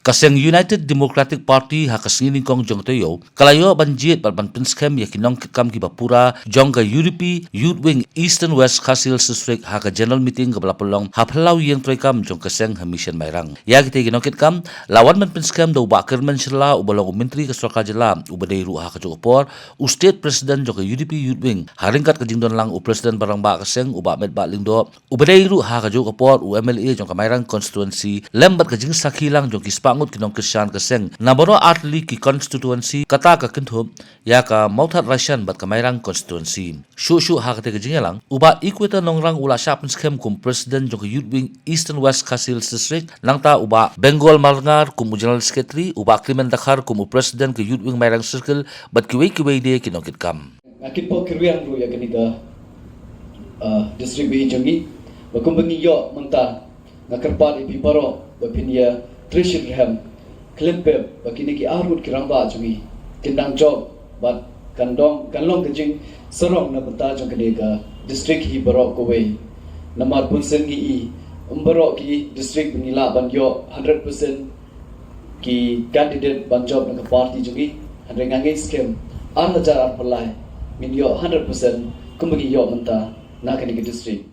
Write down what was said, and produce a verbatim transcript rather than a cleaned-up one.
Ka seng United Democratic Party ha ka sngi nyngkong jong ka taïew ka la ïoh ban jied bad ban pynskhem ïa ki nongkitkam kiba pura jong ka UDP Youth Wing Eastern West Khasi Hills District ha ka general meeting kaba la pynlong ha phyllaw ïing treikam jong ka seng ha Mission Mairang. Ïa kitei ki nongkitkam la wan ban pynskhem da u Bah Kyrmen Shylla uba long u Myntri ka Sorkar Jylla, uba dei ruh ha kajuh ka por u State President jong ka UDP Youth Wing, ha ryngkat ka jingdon lang u President ba rangbah ka seng u Bah Metbah Lyngdoh, uba dei ruh ha kajuh ka por u MLA jong ka Mairang constituency, lem bad ka jingsakhi lang jong ki spah ngut ki nongkyrshan ka seng na baroh artylli ki constituency, kata ka kynthup ïa ka Mawthadraishan bad ka Mairang constituency. Shuh shuh ha katei ka jingïalang, u Bah Equator Nongrang u la shah pynskhem kum President jong ka Youth Wing Eastern West Khasi Hills District, nangta u Bah Bengal Marngar kum u General Secretary, u Bah Clement Dkhar kum u President ka Youth Wing Mairang Circle, bad kiwei kiwei de ki nongkitkam. Nga kit pok kyrwiang ruh ïa kane ka, uh, district ba ïeit jong ngi, ba kumba ngi ïoh mynta, nga kyrpad ïa phi baroh ba phin ïa trei shitrhem khlem pep ba kine ki arngut ki rangbah jong ngi kin dang jop, bad kan dong, kan long ka jingsarong na bynta jong kane ka district hi baroh kawei. Namar bunsien ngi i, ym baroh ki district ba ngi lah ban ïoh hundred percent ki candidate ban jop na ka party jong ngi. Hynrei nga ngeit skhem ar hajar arphew lai ngin ïoh hundred percent kumba ngi ïoh mynta na kane ka district.